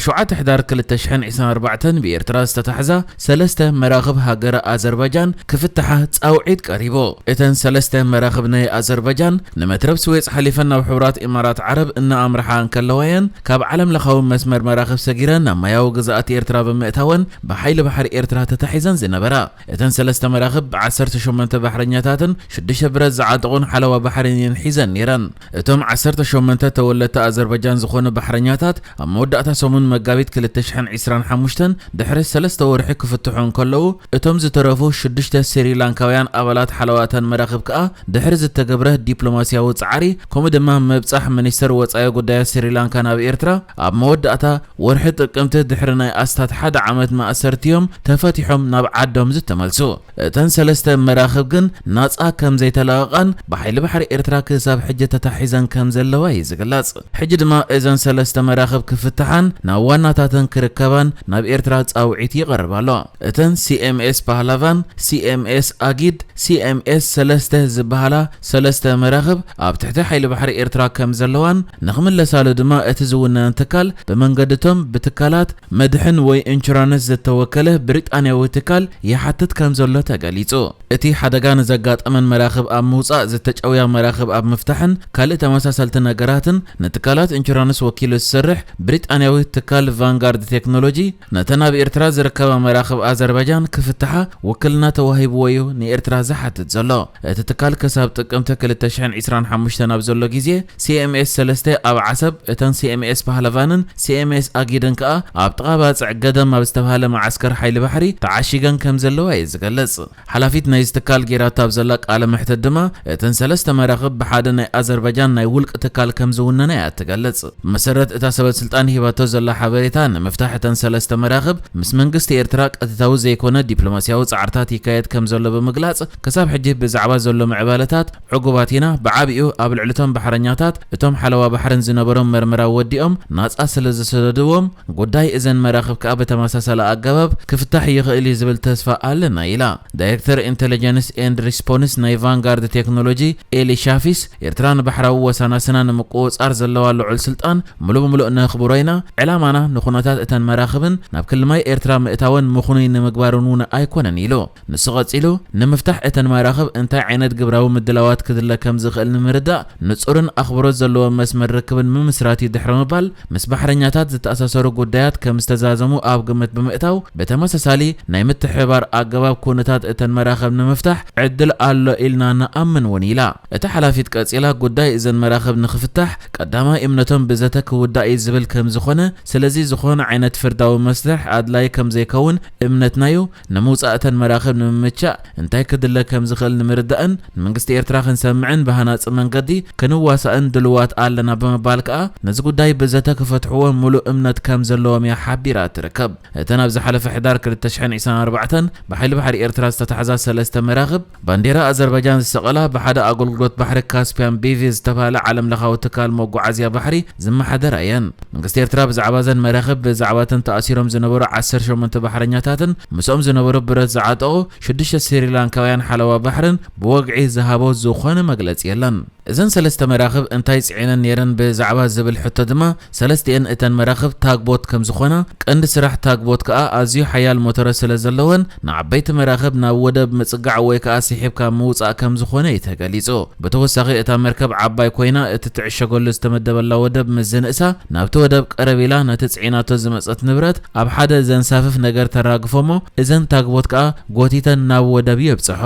ሸውዓተ ሕዳር ክልተ ሽሕን ዕስራን ኣርባዕተን ብኤርትራ ዝተታሕዛ ሰለስተ መራኽብ ሃገረ ኣዘርባጃን ክፍትሓ ጻውዒት ቀሪቡ። እተን ሰለስተ መራኽብ ናይ ኣዘርባጃን ንመትረብ ስዌጽ ሓሊፈን ናብ ሕቡራት ኢማራት ዓረብ እናኣምርሓ እንከለዋ እየን ካብ ዓለም ለኻዊ መስመር መራኽብ ሰጊረን ናብ ማያዊ ግዝኣት ኤርትራ ብምእታወን ብሓይሊ ባሕሪ ኤርትራ ተታሒዘን ዝነበራ። እተን ሰለስተ መራኽብ ብ ዓሰርተ ሸሞንተ ባሕረኛታትን ሽዱሽተ ብረት ዝዓጠቑን ሓለዋ ባሕርን እየን ሒዘን ነይረን። እቶም ዓሰርተ ሸሞንተ ተወለድቲ ኣዘርባጃን ዝኾኑ ባሕረኛታት ኣብ መወዳእታ ሰሙን መጋቢት ክልተ ሽሕን ዕስራን ሓሙሽተን ድሕሪ ሰለስተ ወርሒ ክፍትሑ እንከለዉ፣ እቶም ዝተረፉ ሽዱሽተ ስሪላንካውያን ኣባላት ሓለዋ እተን መራኽብ ከኣ ድሕሪ ዝተገብረ ዲፕሎማስያዊ ጻዕሪ፣ ከምኡ ድማ ምብጻሕ ሚኒስተር ወጻኢ ጉዳያት ስሪላንካ ናብ ኤርትራ ኣብ መወዳእታ ወርሒ ጥቅምቲ ድሕሪ ናይ ኣስታት ሓደ ዓመት ማእሰርቲ እዮም ተፈቲሖም ናብ ዓዶም ዝተመልሱ። እተን ሰለስተ መራኽብ ግን ናጻ ከም ዘይተለቐቓን ብሓይሊ ባሕሪ ኤርትራ ክሳብ ሕጂ ተታሒዘን ከም ዘለዋ እዩ ዝግለጽ። ሕጂ ድማ እዘን ሰለስተ መራኽብ ክፍትሓን ናብ ዋናታተን ክርከባን ናብ ኤርትራ ጻውዒት ይቐርብ ኣሎ። እተን ሲ ኤም ኤስ ፓህላቫን፣ ሲ ኤም ኤስ ኣጊድ፣ ሲ ኤም ኤስ ሰለስተ ዝበሃላ ሰለስተ መራኽብ ኣብ ትሕቲ ሓይሊ ባሕሪ ኤርትራ ከም ዘለዋን ንኽምለሳሉ ድማ እቲ ዝውነን ትካል ብመንገድቶም ብትካላት መድሕን ወይ ኢንሹራንስ ዝተወከለ ብሪጣንያዊ ትካል ይሓትት ከም ዘሎ ተገሊጹ። እቲ ሓደጋ ንዘጋጠመን መራኽብ ኣብ ምውጻእ፣ ዝተጨውያ መራኽብ ኣብ ምፍታሕን ካልእ ተመሳሰልቲ ነገራትን ንትካላት ኢንሹራንስ ወኪሉ ዝሰርሕ ብሪጣንያዊ ትካል ቫንጋርድ ቴክኖሎጂ ነተን ኣብ ኤርትራ ዝርከባ መራኽብ ኣዘርባጃን ክፍትሓ ውክልና ተዋሂብዎ እዩ ንኤርትራ ዝሓትት ዘሎ። እቲ ትካል ክሳብ ጥቅምቲ ክልተ ሽሕን ዕስራን ሓሙሽተን ኣብ ዘሎ ግዜ ሲ ኤም ኤስ ሰለስተ ኣብ ዓሰብ፣ እተን ሲ ኤም ኤስ ፓህለቫንን ሲ ኤም ኤስ ኣጊድን ከኣ ኣብ ጥቓ ባጽዕ ገደም ኣብ ዝተባህለ መዓስከር ሓይሊ ባሕሪ ተዓሺገን ከም ዘለዋ እዩ ዝገልጽ። ሓላፊት ናይዚ ትካል ጌራቶ ኣብ ዘላ ቃለ መሕትት ድማ፣ እተን ሰለስተ መራኽብ ብሓደ ናይ ኣዘርባጃን ናይ ውልቂ ትካል ከም ዝውነና እያ ትገልጽ። ብመሰረት እታ ሰበ ስልጣን ሂባቶ ዘላ ሓበሬታ፣ ንምፍታሕ እተን ሰለስተ መራኽብ ምስ መንግስቲ ኤርትራ ቀጥታዊ ዘይኮነ ዲፕሎማስያዊ ጻዕርታት ይካየድ ከም ዘሎ ብምግላጽ፣ ክሳብ ሕጂ ብዛዕባ ዘሎ ምዕባለታት ዕጉባት ኢና፣ ብዓቢኡ ኣብ ልዕሊ እቶም ባሕረኛታት እቶም ሓለዋ ባሕርን ዝነበሮም መርመራ ወዲኦም ናጻ ስለ ዝሰደድዎም፣ ጉዳይ እዘን መራኽብ ከኣ ብተመሳሳሊ ኣገባብ ክፍታሕ ይኽእል እዩ ዝብል ተስፋ ኣለና ኢላ። ዳይሬክተር ኢንተለጀንስ ኤንድ ሪስፖንስ ናይ ቫንጋርድ ቴክኖሎጂ ኤሊ ሻፊስ፣ ኤርትራ ንባሕራዊ ወሳናስና ንምቁጽጻር ዘለዋ ልዑል ስልጣን ምሉእ ብምሉእ ነኽብሮ ኢና። ዕላማና ንኹነታት እተን መራኽብን ናብ ክልማይ ኤርትራ ምእታወን ምኹኑይ ንምግባርን እውን ኣይኮነን ኢሉ። ንሱ ቀጺሉ፣ ንምፍታሕ እተን መራኽብ እንታይ ዓይነት ግብራዊ ምድላዋት ክድለ ከም ዝኽእል ንምርዳእ ንጹርን ኣኽብሮት ዘለዎን መስመር ርክብን ምምስራት እዩ ድሕሪ ምባል፣ ምስ ባሕረኛታት ዝተኣሳሰሩ ጉዳያት ከም ዝተዛዘሙ ኣብ ግምት ብምእታው፣ ብተመሳሳሊ ናይ ምትሕብባር ኣገባብ ኩነታት እተን መራኽብ ንምፍታሕ ዕድል ኣሎ ኢልና ንኣምን እውን ኢላ። እታ ሓላፊት ቀጺላ፣ ጉዳይ እዘን መራኽብ ንኽፍታሕ ቀዳማይ እምነቶም ብዘተ ክውዳእ እዩ ዝብል ከም ዝኾነ፣ ስለዚ ዝኾነ ዓይነት ፍርዳዊ መስርሕ ኣድላይ ከም ዘይከውን እምነትና እዩ። ንምውጻእ እተን መራኽብ ንምምቻእ እንታይ ክድለ ከም ዝኽእል ንምርዳእን ንመንግስቲ ኤርትራ ክንሰምዕን ብሃናጺ መንገዲ ክንዋሳእን ድልዋት ኣለና ብምባል ከኣ ነዚ ጉዳይ ብዘተ ክፈትሕዎ ምሉእ እምነት ከም ዘለዎም እያ ሓቢራ ትርከብ። እተን ኣብ ዝሓለፈ ሕዳር ክልተ ሽሕን ዕስራን ኣርባዕተን ብሓይሊ ባሕሪ ኤርትራ ዝተታሕዛ ሰለስተ መራኽብ ባንዴራ ኣዘርባጃን ዝሰቐላ ብሓደ ኣገልግሎት ባሕሪ ካስፒያን ቢ ቪ ዝተባህለ ዓለም ለኻዊ ትካል መጓዓዝያ ባሕሪ ዝመሓደራ እየን። መንግስቲ ኤርትራ ብዛዕባ እዘን መራኽብ፣ ብዛዕባ እተን ተኣሲሮም ዝነበሩ ዓሰርተ ሸሞንተ ባሕረኛታትን ምስኦም ዝነበሩ ብረት ዝዓጠቑ ሽዱሽተ ስሪላንካውያን ሓለዋ ባሕርን ብወግዒ ዝሃቦ ዝኾነ መግለጺ የለን። እዘን ሰለስተ መራኽብ እንታይ ጽዒነን ነይረን ብዛዕባ ዝብል ሕቶ ድማ፣ ሰለስቲኤን እተን መራኽብ ታግቦት ከም ዝኾና፣ ቀንዲ ስራሕ ታግቦት ከኣ ኣዝዩ ሓያል ሞተረ ስለ ዘለወን፣ ንዓበይቲ መራኽብ ናብ ወደብ ምጽጋዕ ወይ ከኣ ስሒብካ ምውጻእ ከም ዝኾነ እዩ ተገሊጹ። ብተወሳኺ፣ እታ መርከብ ዓባይ ኮይና፣ እቲ ትዕሸገሉ ዝተመደበላ ወደብ ምስ ዝንእሳ፣ ናብቲ ወደብ ቀረብ ኢላ ነቲ ጽዒናቶ ዝመጸት ንብረት ኣብ ሓደ ዘንሳፍፍ ነገር ተራግፎ እሞ፣ እዘን ታግቦት ከኣ ጎቲተን ናብ ወደብ የብጽሖ።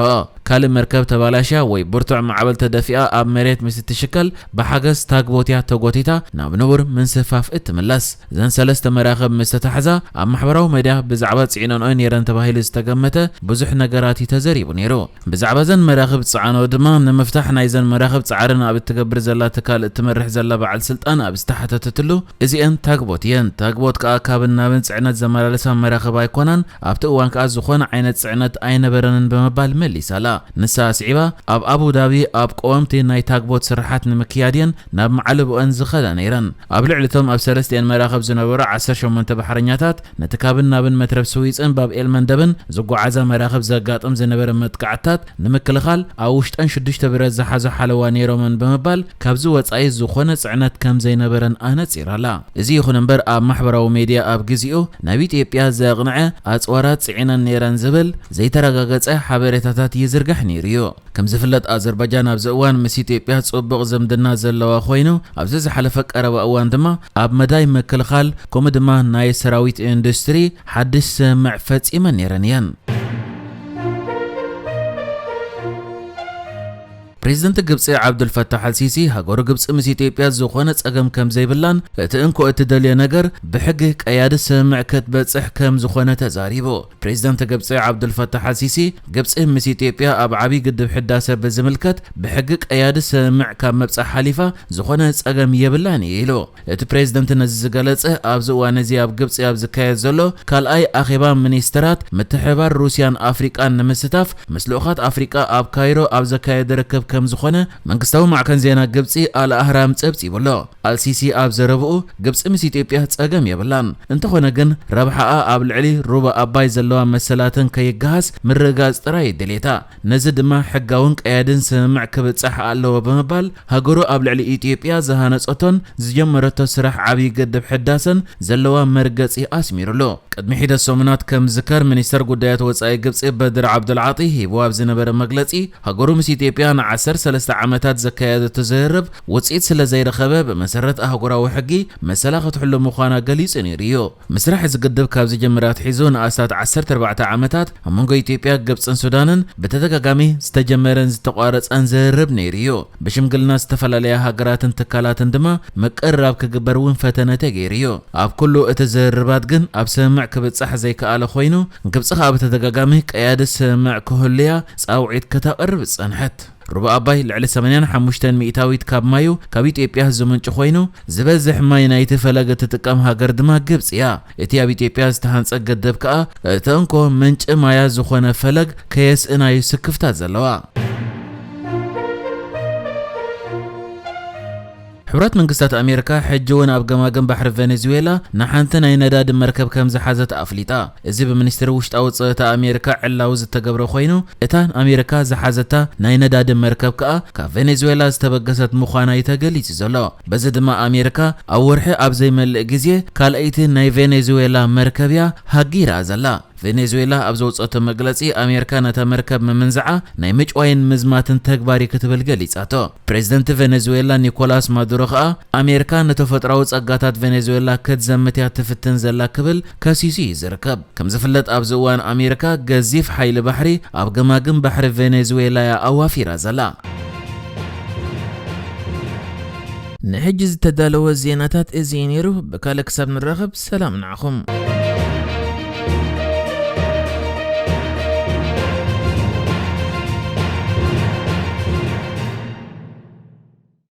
ካልእ መርከብ ተባላሽያ ወይ ብርቱዕ ማዕበል ተደፊኣ ኣብ መሬት ምስ እትሽከል፣ ብሓገዝ ታግቦት እያ ተጎቲታ ናብ ንቡር ምንስፋፍ እትምለስ። እዘን ሰለስተ መራኽብ ምስ ተታሕዛ፣ ኣብ ማሕበራዊ መድያ ብዛዕባ ጽዒነንኦ ነይረን ተባሂሉ ዝተገመተ ብዙሕ ነገራት እዩ ተዘሪቡ ነይሩ። ብዛዕባ እዘን መራኽብ ዝጸዓነኦ ድማ፣ ንምፍታሕ ናይዘን መራኽብ ጻዕርን ኣብ እትገብር ዘላ ትካል እትመርሕ ዘላ በዓል ስልጣን ኣብ ዝተሓተተትሉ፣ እዚኤን ታግቦት እየን። ታግቦት ከኣ ካብን ናብን ጽዕነት ዘመላልሳ መራኽብ ኣይኮናን፣ ኣብቲ እዋን ከኣ ዝኾነ ዓይነት ጽዕነት ኣይነበረንን ብምባል መሊሳላ። ንሳ ኣስዒባ፣ ኣብ ኣቡ ዳቢ ኣብ ቀወምቲ ናይ ታግ ኣቕቦት ስርሓት ንምክያድ እየን ናብ መዓልቦአን ዝኸዳ ነይረን። ኣብ ልዕሊ እቶም ኣብ ሰለስቲኤን መራኽብ ዝነበሩ ዓሰርተ ሸሞንተ ባሕረኛታት፣ ነቲ ካብን ናብን መትረብ ስዊጽን ባብ ኤል መንደብን ዝጓዓዛ መራኽብ ዘጋጥም ዝነበረ መጥቃዕትታት ንምክልኻል፣ ኣብ ውሽጠን ሽዱሽተ ብረት ዝሓዙ ሓለዋ ነይሮመን ብምባል፣ ካብዚ ወጻኢ ዝኾነ ጽዕነት ከም ዘይነበረን ኣነጺራ'ላ። እዚ ይኹን እምበር፣ ኣብ ማሕበራዊ ሜድያ ኣብ ግዜኡ ናብ ኢትዮጵያ ዘቕንዐ ኣጽዋራት ጽዒነን ነይረን ዝብል ዘይተረጋገጸ ሓበሬታታት ይዝርጋሕ ነይሩ እዩ። ከም ዝፍለጥ፣ ኣዘርባጃን ኣብዚ እዋን ምስ ኢትዮጵያ ጽቡቕ ዝምድና ዘለዋ ኮይኑ፣ ኣብዚ ዝሓለፈ ቀረባ እዋን ድማ ኣብ መዳይ ምክልኻል፣ ከምኡ ድማ ናይ ሰራዊት ኢንዱስትሪ ሓድሽ ስምምዕ ፈጺመን ነይረን እየን። ፕሬዝደንት ግብጺ ዓብዱልፈታሕ ኣልሲሲ፣ ሃገሩ ግብጺ ምስ ኢትዮጵያ ዝኾነ ጸገም ከም ዘይብላን፣ እቲ እንኮ እትደልዮ ነገር ብሕጊ ቀያዲ ስምምዕ ክትበጽሕ ከም ዝኾነ ተዛሪቡ። ፕሬዝደንት ግብጺ ዓብዱልፈታሕ ኣልሲሲ፣ ግብጺ ምስ ኢትዮጵያ ኣብ ዓብዪ ግድብ ሕዳሰ ብዝምልከት ብሕጊ ቀያዲ ስምምዕ ካብ ምብጻሕ ሓሊፋ ዝኾነ ጸገም የብላን እዩ ኢሉ። እቲ ፕሬዝደንት ነዚ ዝገለጸ ኣብዚ እዋን እዚ ኣብ ግብጺ ኣብ ዝካየድ ዘሎ ካልኣይ ኣኼባ ሚኒስትራት ምትሕብባር ሩስያን ኣፍሪቃን ንምስታፍ ምስ ልኡኻት ኣፍሪቃ ኣብ ካይሮ ኣብ ዘካየደ ርክብ ከም ዝኾነ መንግስታዊ ማዕከን ዜና ግብጺ ኣል ኣህራም ጸብጺቡ ኣሎ። ኣልሲሲ ኣብ ዘረብኡ፣ ግብጺ ምስ ኢትዮጵያ ጸገም የብላን፣ እንተኾነ ግን ረብሓኣ ኣብ ልዕሊ ሩባ ኣባይ ዘለዋ መሰላትን ከይገሃስ ምርግጋጽ ጥራይ እዩ ድሌታ። ነዚ ድማ ሕጋውን ቀያድን ስምምዕ ክብጻሕ ኣለዎ ብምባል፣ ሃገሩ ኣብ ልዕሊ ኢትዮጵያ ዝሃነጸቶን ዝጀመረቶ ስራሕ ዓብዪ ግድብ ሕዳሰን ዘለዋ መርገጺ ኣስሚሩሉ። ቅድሚ ሒደት ሰሙናት ከም ዝዝከር፣ ሚኒስተር ጉዳያት ወጻኢ ግብጺ በድር ዓብዱልዓጢ ሂብዎ ኣብ ዝነበረ መግለጺ፣ ሃገሩ ምስ ኢትዮጵያ ንዓሰርተ ሰለስተ ዓመታት ዘካየደቶ ዝርርብ ውጽኢት ስለ ዘይረኸበ፣ ብመሰረት ኣህጉራዊ ሕጊ መሰላ ክትሕሉ ምዃና ገሊጹ ነይሩ እዩ። ምስራሕ እዚ ግድብ ካብ ዝጅምር ኣትሒዙ ንኣስታት ዓሰርተ ኣርባዕተ ዓመታት ኣብ መንጎ ኢትዮጵያ፣ ግብጽን ሱዳንን ብተደጋጋሚ ዝተጀመረን ዝተቋረጸን ዝርርብ ነይሩ እዩ። ብሽምግልና ዝተፈላለያ ሃገራትን ትካላትን ድማ ምቅርራብ ክግበር እውን ፈተነ ተገይሩ እዩ። ኣብ ኩሉ እቲ ዝርርባት ግን ኣብ ስምምዕ ክብጻሕ ዘይከኣለ ኮይኑ፣ ግብጺ ከኣ ብተደጋጋሚ ቀያዲ ስምምዕ ክህሉያ ጻውዒት ከተቕርብ ጸንሐት። ሩባ ኣባይ ልዕሊ ሰማንያን ሓሙሽተን ሚእታዊት ካብ ማዩ ካብ ኢትዮጵያ ዝምንጩ ኮይኑ፣ ዝበዝሕ ማይ ናይቲ ፈለግ እትጥቀም ሃገር ድማ ግብጺ እያ። እቲ ኣብ ኢትዮጵያ ዝተሃንጸ ግድብ ከኣ እቲ እንኮ ምንጪ ማያ ዝኾነ ፈለግ ከየስእን እዩ ስክፍታ ዘለዋ። ሕቡራት መንግስታት ኣሜሪካ ሕጂ እውን ኣብ ገማግም ባሕሪ ቬኔዙዌላ ንሓንቲ ናይ ነዳዲ መርከብ ከም ዝሓዘት ኣፍሊጣ። እዚ ብሚኒስትሪ ውሽጣዊ ጸጥታ ኣሜሪካ ዕላዊ ዝተገብረ ኮይኑ፣ እታ ኣሜሪካ ዝሓዘታ ናይ ነዳዲ መርከብ ከኣ ካብ ቬኔዙዌላ ዝተበገሰት ምዃና እዩ ተገሊጹ ዘሎ። በዚ ድማ ኣሜሪካ ኣብ ወርሒ ኣብ ዘይመልእ ግዜ ካልኣይቲ ናይ ቬኔዙዌላ መርከብ እያ ሃጊራ ዘላ። ቬኔዙዌላ ኣብ ዘውጸቶ መግለጺ፣ ኣሜሪካ ነታ መርከብ ምምንዛዓ ናይ ምጭዋይን ምዝማትን ተግባር እዩ ክትብል ገሊጻቶ። ፕሬዝደንት ቬኔዙዌላ ኒኮላስ ማዱሮ ከኣ፣ ኣሜሪካ ንተፈጥሮኣዊ ጸጋታት ቬኔዙዌላ ክትዘምት እያ ትፍትን ዘላ ክብል ከሲሱ እዩ ዝርከብ። ከም ዝፍለጥ፣ ኣብዚ እዋን ኣሜሪካ ገዚፍ ሓይሊ ባሕሪ ኣብ ገማግም ባሕሪ ቬኔዙዌላ እያ ኣዋፊራ ዘላ። ንሕጂ ዝተዳለወ ዜናታት እዚ እዩ ነይሩ። ብካልእ ክሳብ ንራኸብ፣ ሰላም ንዓኹም።